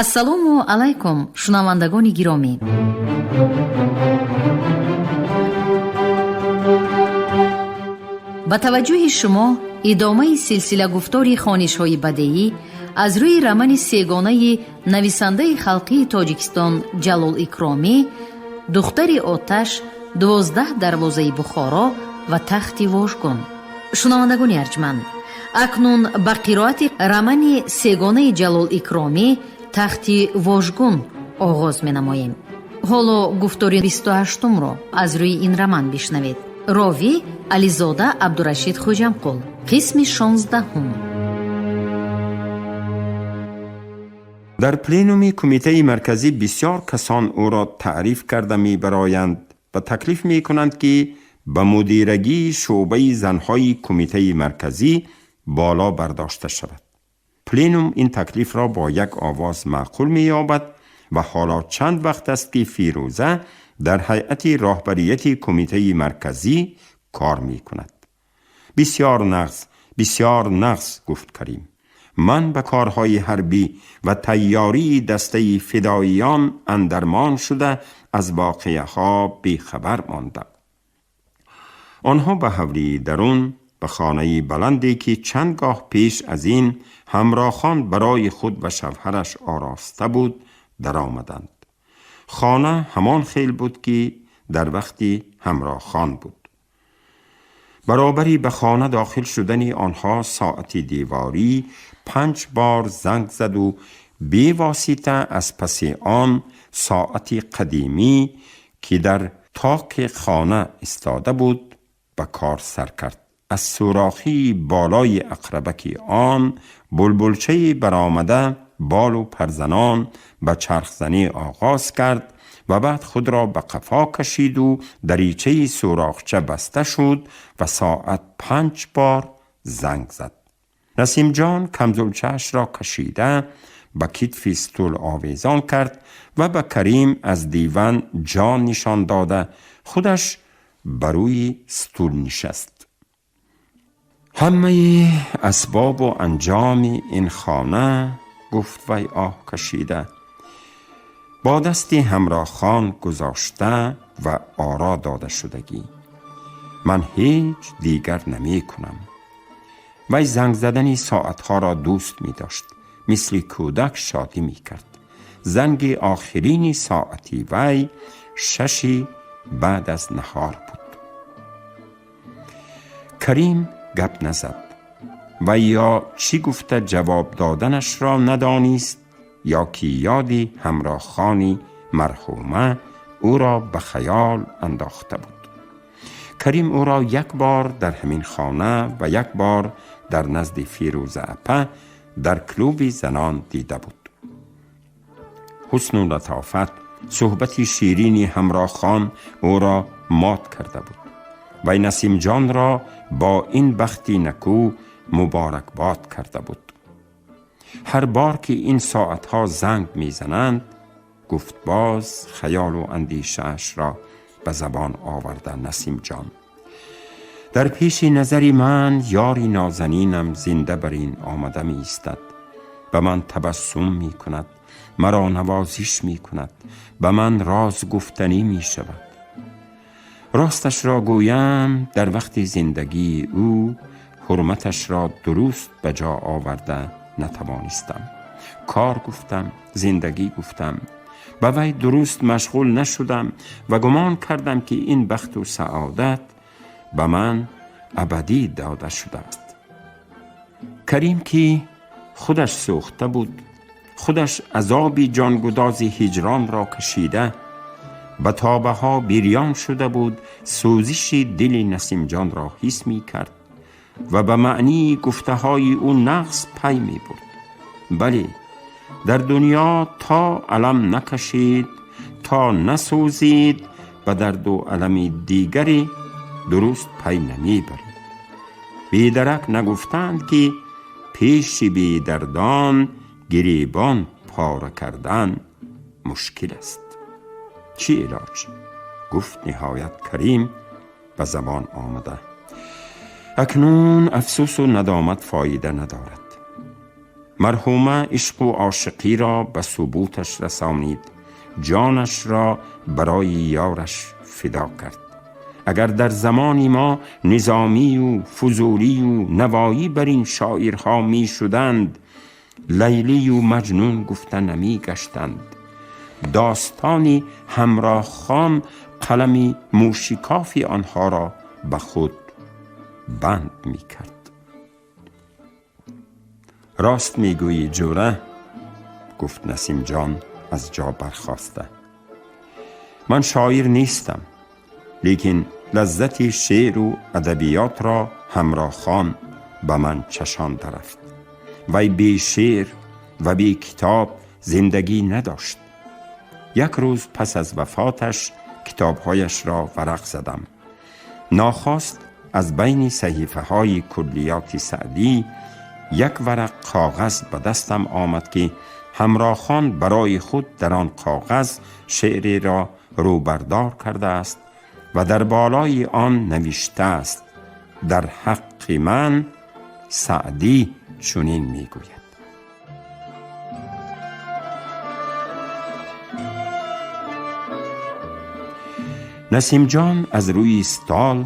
Ассалому алайкум, шунавандагони гиромӣ. Ба таваҷҷӯҳи шумо идомаи силсила гуфтори хонишҳои бадеӣ аз рӯи романи сегонаи нависандаи халқии Тоҷикистон Ҷалол Икромӣ «Духтари оташ», «12 дарвозаи Бухоро» ва «Тахти вожгун». Шунавандагони арҷманд, акнун ба қироати романи сегонаи Ҷалол Икромӣ «Тахти вожгун» оғоз менамоем. Ҳоло гуфтори 28-умро аз рӯи ин роман бишнавед. Ровӣ Ализода Абдурашид Хоҷамқул, қисми 16-ум. Дар пленуми Кумитаи Марказӣ бисёр касон ӯро таъриф карда мебароянд ва таклиф мекунанд, ки ба мудирагии шӯъбаи занҳои Кумитаи Марказӣ боло бардошта шавад. Пленум ин таклифро бо як овоз маъқул меёбад ва ҳоло чанд вақт аст, ки Фирӯза дар ҳайати роҳбарияти Кумитаи Марказӣ кор мекунад. Бисёр нағз, бисёр нағз, гуфт Карим. Ман ба корҳои ҳарбӣ ва тайёрии дастаи фидоиён андармон шуда, аз воқеаҳо бехабар мондам. Онҳо ба ҳавлии дарун, ба хонаи баланде, ки чанд гоҳ пеш аз ин Ҳамрохон барои худ ва шавҳараш ороста буд, даромаданд. Хона ҳамон хел буд, ки дар вақти Ҳамрохон буд. Баробари ба хона дохил шудани онҳо соати деворӣ панҷ бор занг заду бевосита аз паси он соати қадимӣ, ки дар тоқи хона истода буд, ба кор сар кард. Аз сӯрохии болои ақрабаки он булбулчаи баромада болу парзанон ба чархзанӣ оғоз кард ва баъд худро ба қафо кашиду даричаи сӯрохча баста шуд ва соат панҷ бор занг зад. Насимҷон камзулчаашро кашида ба китфи стул овезон кард ва ба Карим аз диван ҷо нишон дода, худаш ба рӯи стул нишаст. Ҳамаи асбобу анҷоми ин хона, гуфт вай оҳ кашида, бо дасти Ҳамрохон гузошта ва оро дода шудагӣ. Ман ҳеҷ дигар намекунам. Вай занг задани соатҳоро дӯст медошт, мисли кӯдак шодӣ мекард. Занги охирини соати вай 6-и баъд аз наҳор буд. Карим гап назад ва ё чӣ гуфта ҷавоб доданашро надонист, ё ки ёди Ҳамроҳхони марҳума ӯро ба хаёл андохта буд. Карим ӯро як бор дар ҳамин хона ва як бор дар назди Фирӯза апа дар клуби занон дида буд. Ҳусну латофат, суҳбати ширини Ҳамроҳхон ӯро мот карда буд. Вай Насимҷонро бо ин бахти накӯ муборакбод карда буд. Ҳар бор ки ин соатҳо занг мезананд, гуфт боз хаёлу андешаашро ба забон оварда Насимҷон, дар пеши назари ман ёри нозанинам зинда бар ин омада меистад, ба ман табассум мекунад, маро навозиш мекунад, ба ман роз гуфтанӣ мешавад. Росташро гӯям, дар вақти зиндагии ӯ ҳурматашро дуруст ба ҷо оварда натавонистам. Кор гуфтам, зиндагӣ гуфтам, ба вай дуруст машғул нашудам ва гумон кардам, ки ин бахту саодат ба ман абадӣ дода шудааст. Карим, ки худаш сӯхта буд, худаш азоби ҷонгудози ҳиҷронро кашида, ба тобаҳо бирён шуда буд, сӯзиши дили Насимҷонро ҳис мекард ва ба маънии гуфтаҳои ӯ нағз пай мебурд. Бале, дар дунё то алам накашид, то насӯзид, ба дарду алами дигаре дуруст пай намебарид. Бедарак нагуфтаанд, ки пеши бедардон гиребон пора кардан мушкил аст. Чӣ илоҷ? Гуфт ниҳоят Карим ба забон омада. Акнун афсӯсу надомат фоида надорад. Марҳума ишқу ошиқиро ба субуташ расонид, ҷонашро барои ёраш фидо кард. Агар дар замони мо Низомию Фузулию Навоӣ бар ин шоирҳо мешуданд, Лайлию Маҷнун гуфта намегаштанд. Достони Ҳамроҳхон қалами мӯшикофи онҳоро ба худ банд мекард. Рост мегӯӣ, ҷӯра, гуфт Насимҷон аз ҷо бархоста. Ман шоир нестам, лекин лаззати шеъру адабиётро Ҳамроҳхон ба ман чашонда рафт. Вай бе шеър ва бе китоб зиндагӣ надошт. Як рӯз пас аз вафоташ китобҳояшро варақ задам. Нохост аз байни саҳифаҳои куллиёти Саъдӣ як варақ коғаз ба дастам омад, ки Ҳамроҳхон барои худ дар он коғаз шеъреро рӯбардор кардааст ва дар болои он навиштааст: дар ҳаққи ман Саъдӣ чунин мегӯяд. Насимҷон аз рӯи стол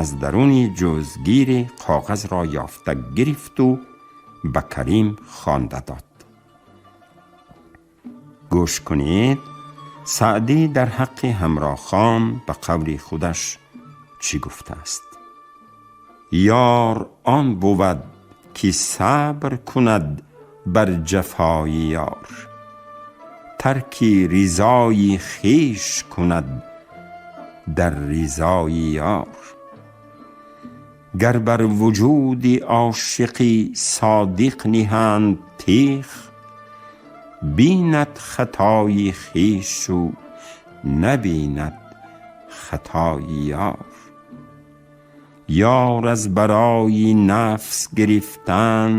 аз даруни ҷузгири коғазро ёфта гирифту ба Карим хонда дод. Гӯш кунед, Саъдӣ дар ҳаққи Ҳамроҳхон ба қавли худаш чӣ гуфтааст: ёр он бувад, ки сабр кунад бар ҷафои ёр, тарки ризои хеш кунад дар ризои ёр. Гар бар вуҷуди ошиқи содиқ ниҳанд теғ, бинад хатои хешу набинад хатои ёр. Ёр аз барои нафс гирифтан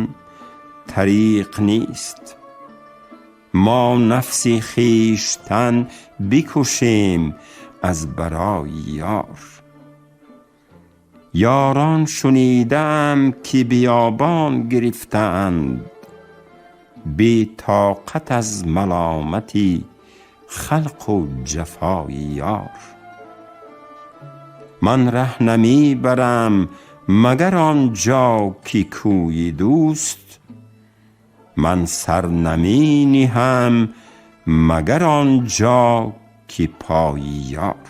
тариқ нест, мо нафси хештан бикушем аз барои ёр. Ёрон шунидаам, ки биёбон гирифтаанд, бетоқат аз маломати халқу ҷафои ёр. Ман раҳ намебарам, магар он ҷо ки кӯи дӯст, ман сар намениҳам, магар он ҷо ки пои ёр.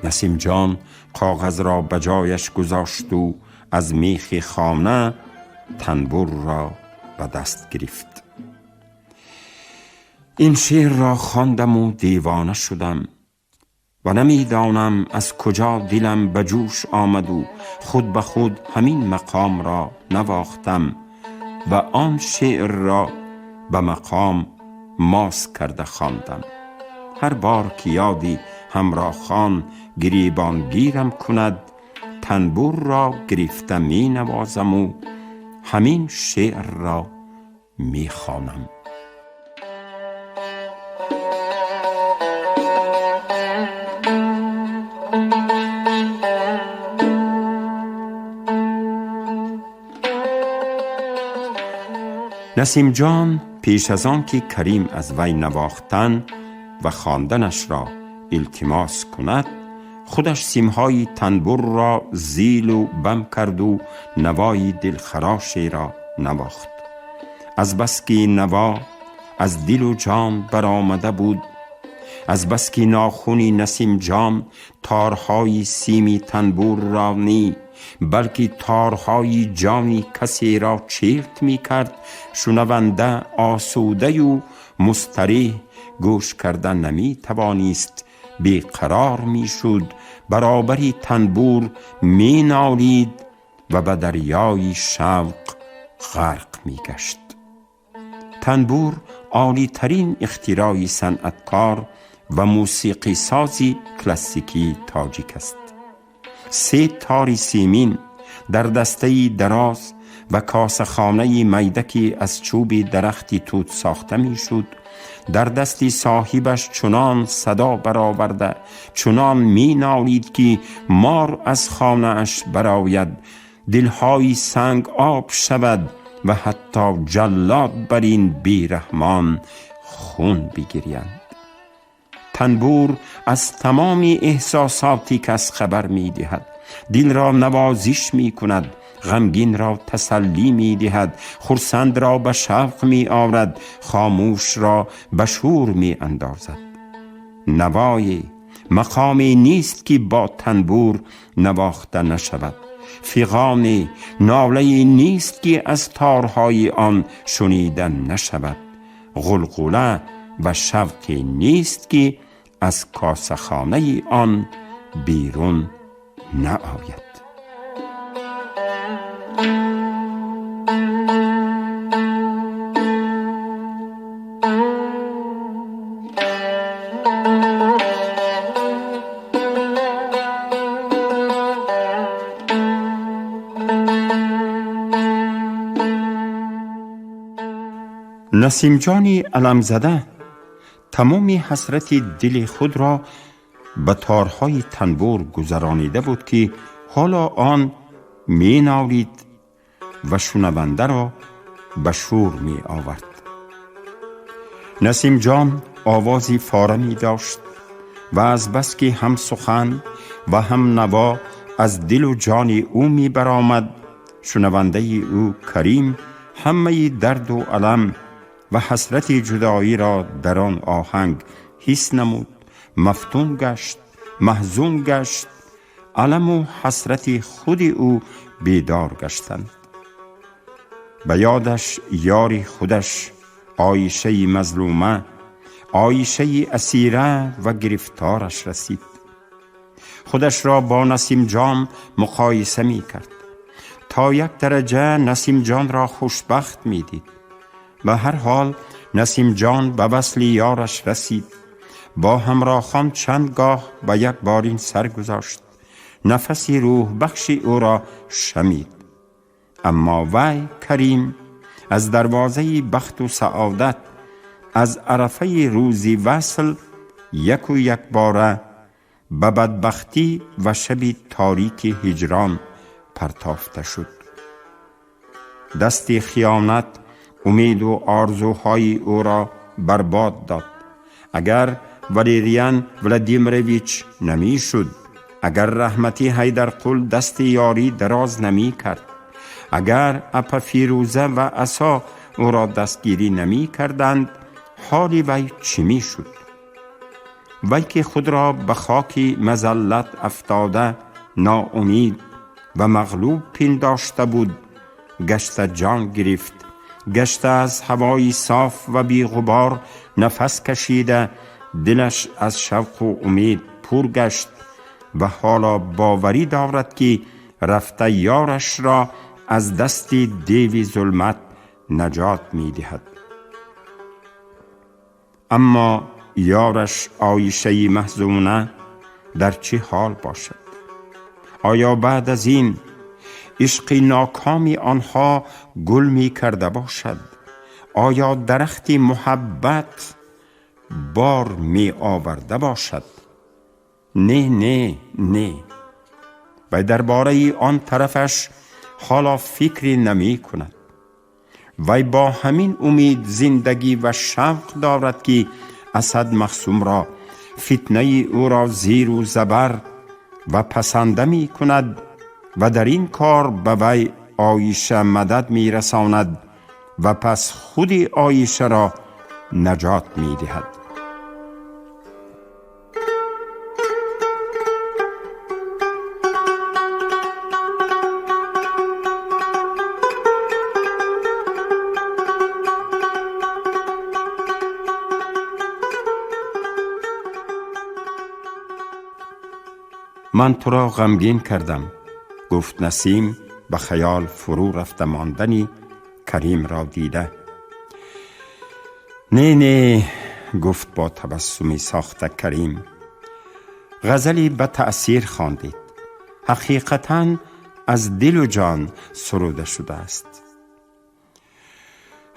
Насимҷон коғазро ба ҷояш гузошту аз мехи хона танбурро ба даст гирифт. Ин шеърро хондаму девона шудам ва намедонам аз куҷо дилам ба ҷӯш омаду худ ба худ ҳамин мақомро навохтам ва он шеърро ба мақом мос карда хондам. Ҳар бор ки ёди Ҳамроҳхон гиребонгирам кунад, танбурро гирифта менавозаму ҳамин шеърро мехонам. Насимҷон пеш аз он ки Карим аз вай навохтан ва хонданашро илтимос кунад, худаш симҳои танбурро зилу бам карду навои дилхарошеро навохт. Азбаски наво аз дилу ҷон баромада буд, азбаски нохуни Насимҷон торҳои сими танбурро нӣ, балки торҳои ҷони касеро чирт мекард, шунаванда осудаю мустареҳ гӯш карда наметавонист, беқарор мешуд, баробари танбур менолид ва ба дарёи шавқ ғарқ мегашт. Танбур олитарин ихтирои санъаткор ва мусиқисози классикии тоҷик аст. Се тори семин дар дастаи дароз ва косахонаи майдаке аз чӯби дарахти тут сохта мешуд. Дар дасти соҳибаш чунон садо бароварда, чунон менолид, ки мор аз хонааш барояд, дилҳои санг об шавад ва ҳатто ҷаллод бар ин бераҳмон хун бигирянд. Танбур аз тамоми эҳсосоти кас хабар медиҳад, дилро навозиш мекунад, ғамгинро тасаллӣ медиҳад, хурсандро ба шавқ меорад, хомӯшро ба шӯр меандозад. Навое мақоме нест, ки бо танбур навохта нашавад. Фиғоне, нолае нест, ки аз торҳои он шунида нашавад. Ғулғула ва шавқе нест, ки аз косахонаи он берун наояд. Насимҷони аламзада тамоми ҳасрати дили худро ба торҳои танбур гузаронида буд, ки ҳоло он менолид ва шунавандаро ба шӯр меовард. Насимҷон овози фораме дошт ва азбаски ҳам сухан ва ҳам наво аз дилу ҷони ӯ мебаромад, шунавандаи ӯ Карим ҳамаи дарду алам ва ҳасрати ҷудоиро дар он оҳанг ҳис намуд, мафтун гашт, маҳзун гашт, аламу ҳасрати худи ӯ бедор гаштанд. Ба ёдаш ёри худаш Оишаи мазлума, Оишаи асира ва гирифтораш расид. Худашро бо Насимҷон муқоиса мекард. То як дараҷа Насимҷонро хушбахт медид. Ба ҳар ҳол Насимҷон ба васли ёраш расид. Бо ҳамроҳон чанд гоҳ ба як борин сар гузошт, нафаси рӯҳбахши ӯро шамид. Аммо вай Карим аз дарвозаи бахту саодат, аз арафаи рӯзи васл яку якбора ба бадбахтӣ ва шаби торики ҳиҷрон партофта шуд. Дасти хиёнат умеду орзуҳои ӯро барбод дод. Агар Валериан Владимирович намешуд, агар раҳматӣ Ҳайдарқул дасти ёрӣ дароз намекард, агар апа Фирӯза ва Асо ӯро дастгирӣ намекарданд, ҳоли вай чӣ мешуд? Вай ки худро ба хоки мазаллат афтода, ноумид ва мағлуб пиндошта буд, гашта ҷон гирифт, гашта аз ҳавои соф ва беғубор нафас кашида, дилаш аз шавқу умед пур гашт ва ҳоло боварӣ дорад, ки рафта ёрашро аз дасти деви зулмат наҷот медиҳад. Аммо ёраш Оишаи маҳзуна дар чӣ ҳол бошад? Оё баъд аз ин ишқи нокоми онҳо гул мекарда бошад? Оё дарахти муҳаббат бор меоварда бошад? Не, не, не. Вай дар бораи он тарафаш ҳоло фикре намекунад. Вай бо ҳамин умед зиндагӣ ва шавқ дорад, ки Асад Махсумро, фитнаи ӯро зеру забар ва пасанда мекунад ва дар ин кор ба вай Оиша мадад мерасонад ва пас худи Оишаро наҷот медиҳад. Ман туро ғамгин кардам, гуфт Насим ба хаёл фурӯ рафта мондани Каримро дида. Не, не, гуфт бо табассуми сохта Карим. Ғазале ба таъсир хондед. Ҳақиқатан аз дилу ҷон суруда шудааст.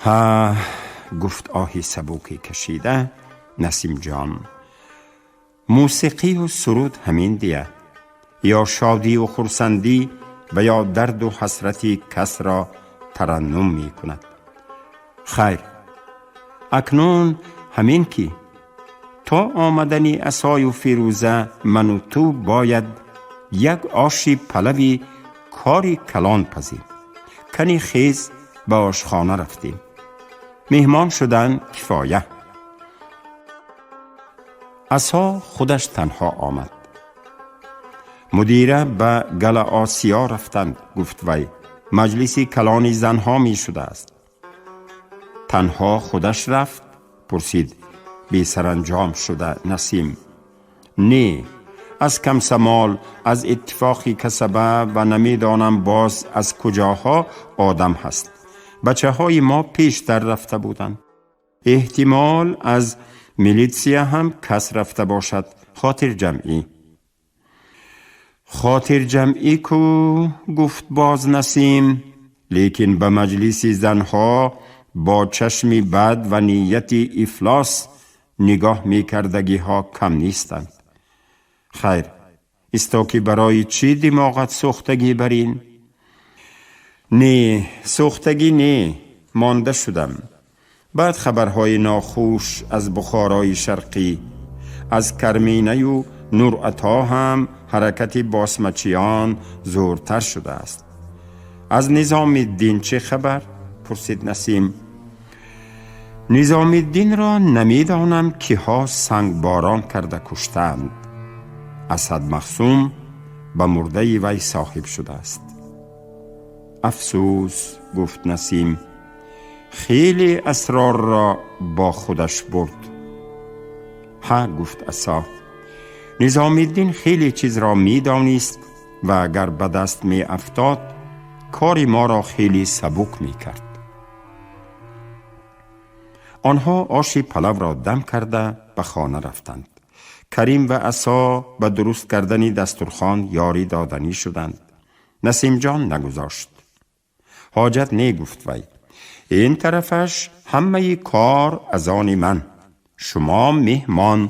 Ҳа, Гуфт оҳи сабуке кашида Насимҷон, мусиқию суруд ҳамин дия, ё шодию хурсандӣ ва ё дарду ҳасрати касро тараннум мекунад. Хайр, акнун ҳамин ки то омадани Асою Фирӯза ману ту бояд як оши палави кори калон пазем. Кани хез, ба ошхона рафтем. Меҳмон шудан кифоя. Асо худаш танҳо омад. Мудира ба Гала Осиё рафтанд, гуфт вай, маҷлиси калони занҳо мешудааст. Танҳо худаш рафт? Пурсид бесаранҷом шуда Насим. Не, аз комсомол, аз иттифоқи касаба ва намедонам боз аз куҷоҳо одам ҳаст. Бачаҳои мо пештар рафта буданд. Эҳтимол, аз милитсия ҳам кас рафта бошад. Хотирҷамъӣ. Хотирҷамъӣ ку, гуфт боз Насим, лекин ба маҷлиси занҳо бо чашми бад ва нияти ифлос нигоҳ мекардагиҳо кам нестанд. Хайр, исто, ки барои чӣ димоғат сӯхтагӣ бар ин? Не, сӯхтагӣ не, монда шудам. Баъд хабарҳои нохуш аз Бухорои Шарқӣ, аз Карминаю Нурато ҳам ҳаракати босмачиён зӯртар шудааст. Аз Низомиддин чӣ хабар? Пурсид Насим. Низомиддинро намедонам киҳо сангборон карда куштаанд. Асад Махсум ба мурдаи вай соҳиб шудааст. Афсӯс, гуфт Насим, хеле асрорро бо худаш бурд. Ҳа, гуфт Асо, Низомиддин хеле чизро медонист ва агар ба даст меафтод, кори моро хеле сабук мекард. Онҳо оши палавро дам карда ба хона рафтанд. Карим ва Асо ба дуруст кардани дастурхон ёрӣ доданӣ шуданд. Насимҷон нагузошт. Ҳоҷат не, гуфт вай, ин тарафаш ҳамаи кор аз они ман, шумо меҳмон.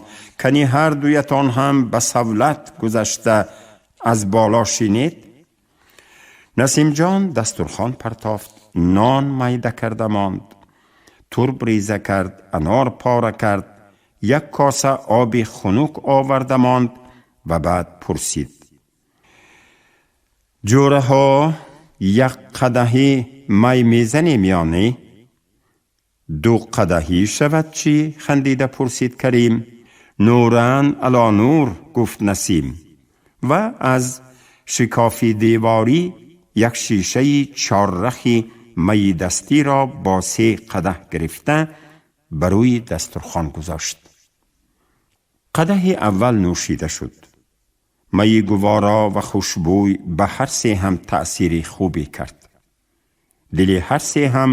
Кани ҳар дуятон ҳам ба савлат гузашта аз боло шинед. Насимҷон дастурхон партофт, нон майда карда монд, турб реза кард, анор пора кард, як коса оби хунук оварда монд ва баъд пурсид: Ҷӯраҳо, як қадаҳӣ май мезанем ё не? Ду қадаҳӣ шавад чӣ? Хандида пурсид Карим. Нуран ало нур, гуфт Насим ва аз шикофи деворӣ як шишаи чоррахи майи дастиро бо се қадаҳ гирифта ба рӯи дастурхон гузошт. Қадаҳи аввал нӯшида шуд. Майи гуворо ва хушбӯй ба ҳар се ҳам таъсири хубе кард. Дили ҳар се ҳам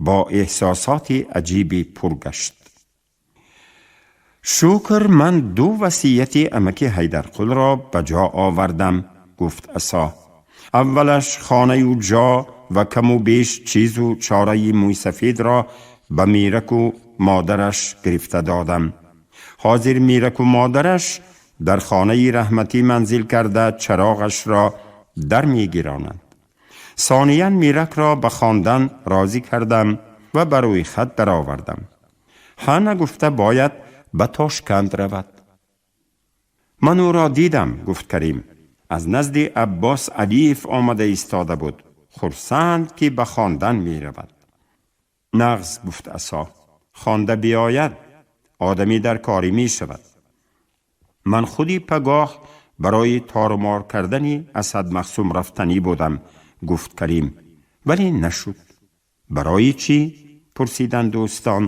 бо эҳсосоти аҷибе пур гашт. Шукр, ман ду васияти амаки Ҳайдарқулро ба ҷо овардам, гуфт Асо. Аввалаш, хонаю ҷо ва каму беш чизу чораи мӯйсафедро ба Мираку модараш гирифта додам. Ҳозир Мираку модараш дар хонаи раҳматӣ манзил карда, чароғашро дар мегиронанд. Сониян, Миракро ба хондан розӣ кардам ва ба рӯи хат даровардам. Ҳа, нагуфта бояд ба Тошканд равад. Ман ӯро дидам, гуфт Карим, аз назди Аббос Алиев омада истода буд, хурсанд, ки ба хондан меравад. Нағз, гуфт Асо, хонда биёяд, одамӣ дар корӣ мешавад. Ман худи пагоҳ барои торумор кардани Асад Махсум рафтанӣ будам, гуфт Карим, вале нашуд. Барои чӣ? Пурсиданд дӯстон.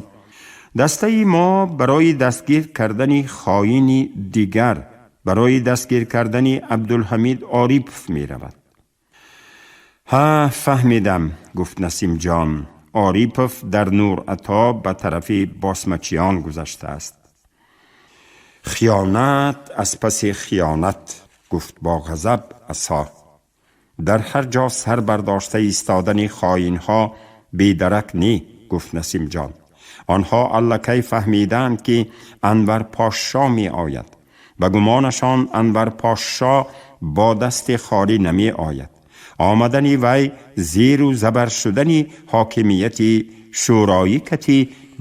Дастаи мо барои дастгир кардани хоини дигар, барои дастгир кардани Абдулҳамид Орипов меравад. Ҳа, фаҳмидам, гуфт Насимҷон, Орипов дар Нурато ба тарафи босмачиён гузаштааст. Хиёнат аз паси хиёнат, гуфт бо ғазаб Асо. Дар ҳар ҷо сар бардошта истодани хоинҳо бедарак не, гуфт Насимҷон. آنها аллакай фаҳмиданд, ки Анвар Пошо меояд. Ба гумонашон Анвар Пошо бо дасти холӣ намеояд. Омадани вай зеру забар шудани ҳокимияти шӯроӣ кати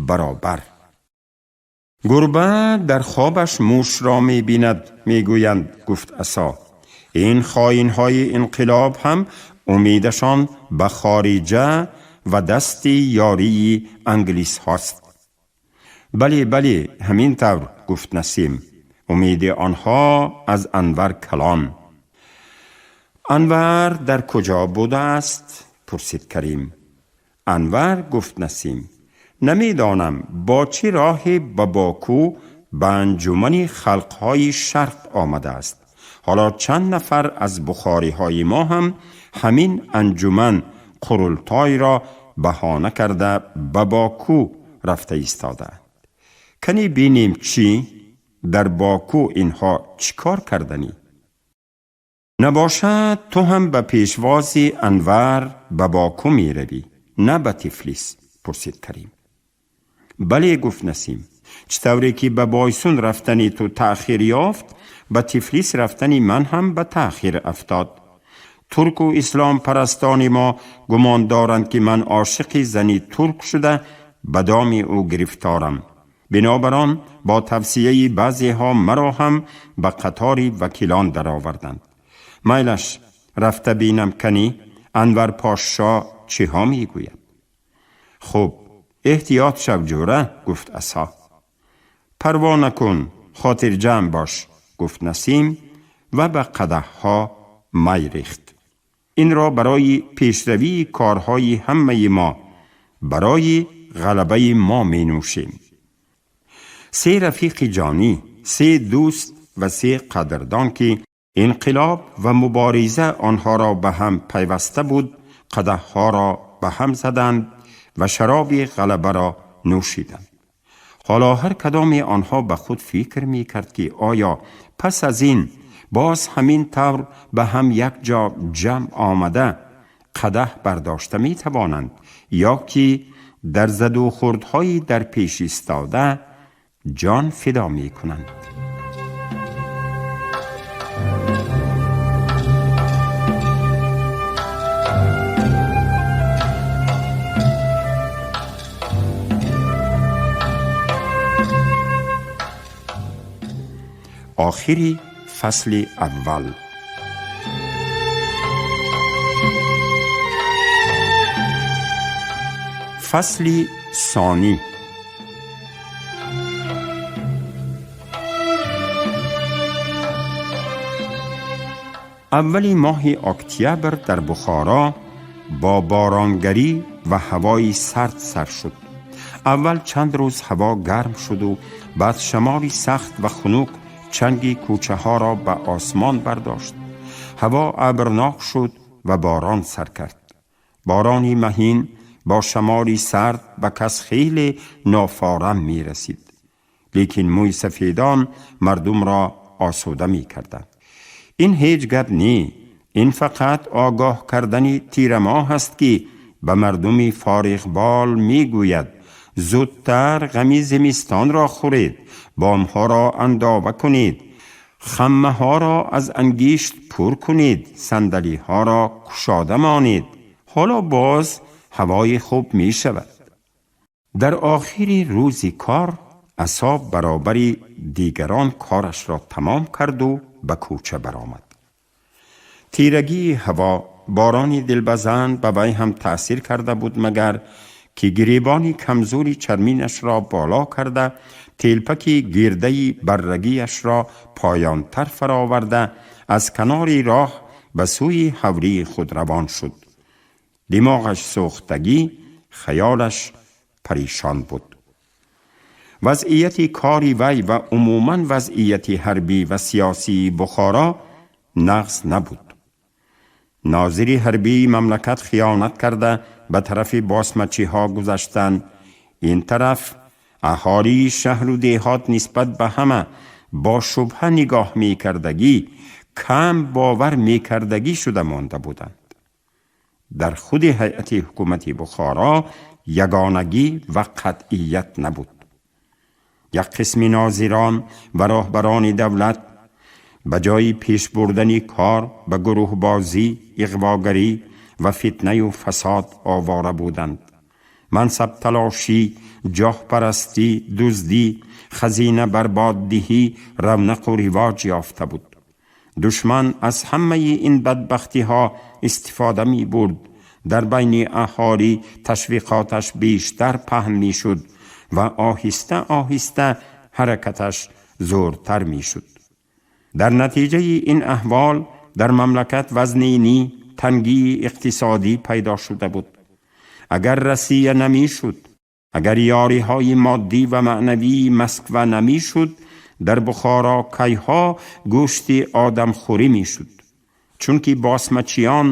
баробар. Гурба дар хобаш мушро мебинад, мегӯянд, гуфт Асо. Ин хоинҳои инқилоб ҳам умедашон ба хориҷа ва дасти ёрии англис ҳост. Бале, бале, ҳамин тавр, гуфт Насим. Умеди онҳо аз Анвар калон. Анвар дар куҷо будааст? Пурсид Карим. Анвар, гуфт Насим, намедонам бо чӣ роҳе ба Боку ба анҷумани халқҳои шарқ омадааст. Ҳоло чанд нафар аз бухориҳои мо ҳам ҳамин анҷуман қурултойро баҳона карда ба Боку рафта истодаанд. Кани бинем, чӣ дар Боку инҳо чӣ кор карданӣ? Набошад, ту ҳам ба пешвози Анвар ба Боку меравӣ, на ба Тифлис? Пурсид Карим. Бале, гуфт Насим. Чӣ тавре ки ба Бойсун рафтани ту таъхир ёфт, ба Тифлис рафтани ман ҳам ба таъхир афтод. Турку исломпарастони мо гумон доранд, ки ман ошиқи зани турк шуда ба доми ӯ гирифторам. Бинобар он бо тавсияи баъзеҳо маро ҳам ба қатори вакилон дароварданд. Майлаш, рафта бинам, канӣ Анвар Пошо чиҳо мегӯяд. Хуб, эҳтиёт шав, ҷӯра, гуфт Асо. Парво накун, хотирҷамъ бош, гуфт Насим ва ба қадаҳҳо май рехт. Инро барои пешравии корҳои ҳамаи мо, барои ғалабаи мо менӯшем. Се рафиқи ҷонӣ, се дӯст ва се қадрдон, ки инқилоб ва мубориза онҳоро ба ҳам пайваста буд, қадаҳҳоро ба ҳам заданд ва шароби ғалабаро нӯшиданд. Ҳоло ҳар кадоме онҳо ба худ фикр мекард, ки оё пас аз ин боз ҳамин тавр ба ҳам як ҷо ҷамъ омада қадаҳ бардошта метавонанд ё ки дар задухӯрдҳои дар пеш истода ҷон фидо мекунанд. Охири фасли аввал. Фасли сонӣ. Аввали моҳи октябр дар Бухоро бо боронгарӣ ва ҳавои сард сар шуд. Аввал чанд рӯз ҳаво гарм шуду баъд шамоли сахт ва хунук чанги кӯчаҳоро ба осмон бардошт. Ҳаво абрнок шуд ва борон сар кард. Борони маҳин бо шамоли сард ба кас хеле нофорам мерасид, лекин мӯи сафедон мардумро осуда мекарданд. Ин ҳеҷ гап не, ин фақат огоҳ кардани тирамоҳ аст, ки ба мардуми фориғбол мегӯяд: зудтар ғами зимистонро хӯред, бомҳоро андова кунед, хаммаҳоро аз ангишт пур кунед, сандалиҳоро кушода монед. Ҳоло боз ҳавои хуб мешавад. Дар охири рӯзи кор Асо баробари дигарон корашро тамом карду ба кӯча баромад. Тирагии ҳаво, борони дилбазан ба вай ҳам таъсир карда буд, магар ки гиребони камзури чарминашро боло карда, телпаки гирдаи баррагиашро поёнтар фароварда, аз канори роҳ ба сӯи ҳавлии худ равон шуд. Димоғаш сӯхтагӣ, хаёлаш паришон буд. Вазъияти кори вай ва умуман вазъияти ҳарбӣ ва сиёсии Бухоро нағз набуд. Нозири ҳарбии мамлакат хиёнат карда ба тарафи босмачиҳо гузаштанд. Ин тараф аҳолии шаҳру деҳот нисбат ба ҳама бо шубҳа нигоҳ мекардагӣ, кам бовар мекардагӣ шуда монда буданд. Дар худи ҳайати ҳукумати Бухоро ягонагӣ ва қатъият набуд. Як қисми нозирон ва роҳбарони давлат ба ҷои пеш бурдани кор ба гурӯҳбозӣ, иғвогарӣ ва фитнаю фасод овора буданд. Мансабталошӣ, ҷоҳпарастӣ, дуздӣ, хазина барбоддиҳӣ равнақу ривоҷ ёфта буд. Душман аз ҳамаи ин бадбахтиҳо истифода мебурд. Дар байни аҳолӣ ташвиқоташ бештар паҳн мешуд ва оҳиста оҳиста ҳаракаташ зӯртар мешуд. Дар натиҷаи ин аҳвол дар мамлакат вазнинӣ, тангии иқтисодӣ пайдо шуда буд. Агар Россия намешуд, агар ёриҳои моддӣ ва маънавии Москва намешуд, дар Бухоро кайҳо гӯшти одамхӯрӣ мешуд. Чунки босмачиён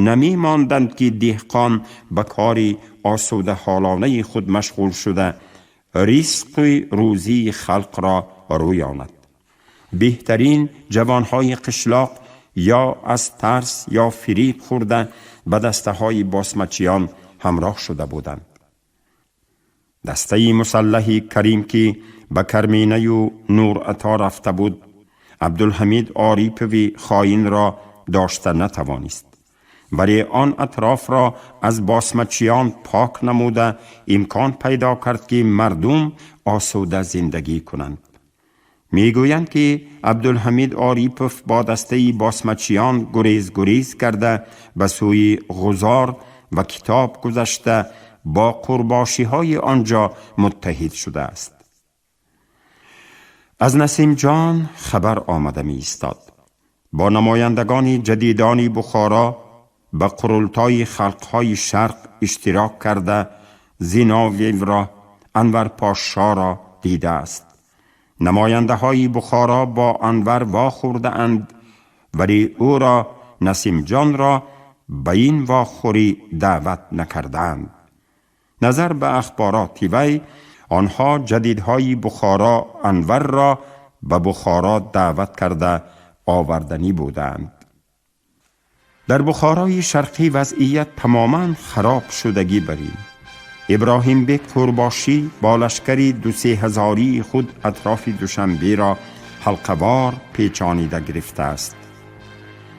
намемонданд, ки деҳқон ба кори осудаҳолонаи худ машғул шуда ризқи рӯзии халқро рӯёнад. Беҳтарин ҷавонҳои қишлоқ ё аз тарс ё фириб хӯрда ба дастаҳои босмачиён ҳамроҳ шуда буданд. Дастаи мусаллаҳи Карим, ки ба Карминаю Нурато рафта буд, Абдулҳамид Орипови хоинро дошта натавонист, вале он атрофро аз босмачиён пок намуда имкон пайдо кард, ки мардум осуда зиндагӣ кунанд. Мегӯянд, ки Абдулҳамид Орипов бо дастаи босмачиён гурез-гурез карда ба сӯи Ғузор ва Китоб гузашта бо қурбошиҳои он ҷо муттаҳид шудааст. Аз Насимҷон хабар омада меистод. Бо намояндагони ҷадидони Бухоро ба қурултои халқҳои Шарқ иштирок карда Зиновьевро, Анвар Пошшоро дидааст. Намояндаҳои Бухоро бо Анвар вохӯрдаанд, вале ӯро, Насимҷонро, ба ин вохӯрӣ даъват накардаанд. Назар ба ахбороти вай, онҳо, ҷадидҳои Бухоро, Анварро ба Бухоро даъват карда оварданӣ буданд. Дар Бухорои Шарқӣ вазъият тамоман хароб шудагӣ барин. Иброҳимбек Қурбошӣ бо лашкари 2-3 ҳазории худ атрофи Душанберо ҳалқавор печонида гирифтааст.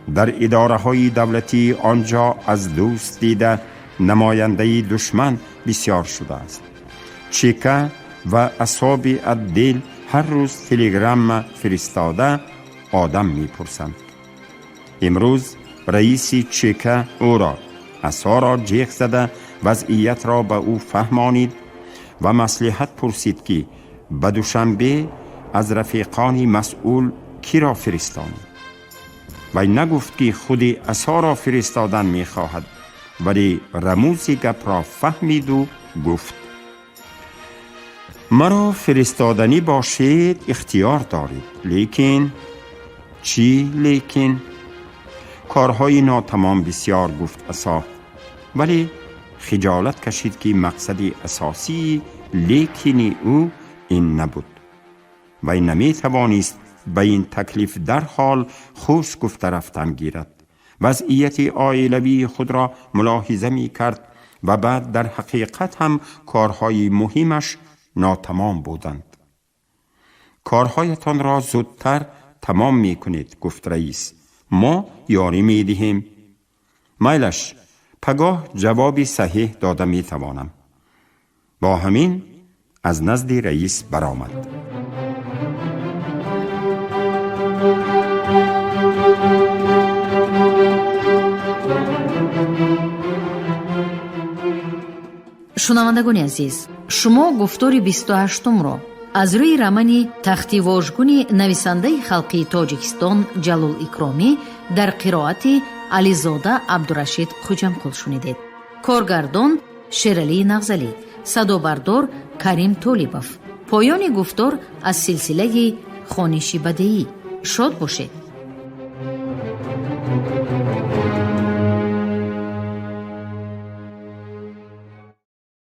Дар идораҳои давлатии он ҷо аз дӯст дида намояндаи душман бисёр шудааст. Чека ва асоби отдел ҳар рӯз телеграмма фиристода одам мепурсанд. Имрӯз раиси Чека ӯро, Асоро, ҷеғ зада вазъиятро ба ӯ фаҳмонид ва маслиҳат пурсид, ки ба Душанбе аз рафиқони масъул киро фиристонид. Вай нагуфт, ки худи Асоро фиристодан мехоҳад, вале рамузи гапро фаҳмиду гуфт: «Маро фиристоданӣ бошед, ихтиёр доред, лекин...» «Чӣ лекин?» «Корҳои нотамом бисёр», гуфт Асо, вале хиҷолат кашид, ки мақсади асосии лекини ӯ ин набуд. Вай наметавонист ба ин таклиф дарҳол хуш гуфта рафтан гирад. Вазъияти оилавии худро мулоҳиза мекард ва баъд дар ҳақиқат ҳам корҳои муҳимаш нотамом буданд. «Корҳоятонро зудтар тамом мекунед, — гуфт раис, — мо ёрӣ медиҳем». «Майлаш, пагоҳ ҷавоби саҳеҳ дода метавонам». Бо ҳамин аз назди раис баромад. Шунавандагони азиз, шумо гуфтори 28-умро аз рӯи романи Тахти вожгуни нависандаи халқии Тоҷикистон Ҷалол Икромӣ дар қироати Ализода Абдурашид Хуҷамқул шунидед. Коргардон Шералии Нағзалӣ, садобардор Карим Толибов. Поёни гуфтор аз силсилаи хониши бадеӣ. Шод бошед.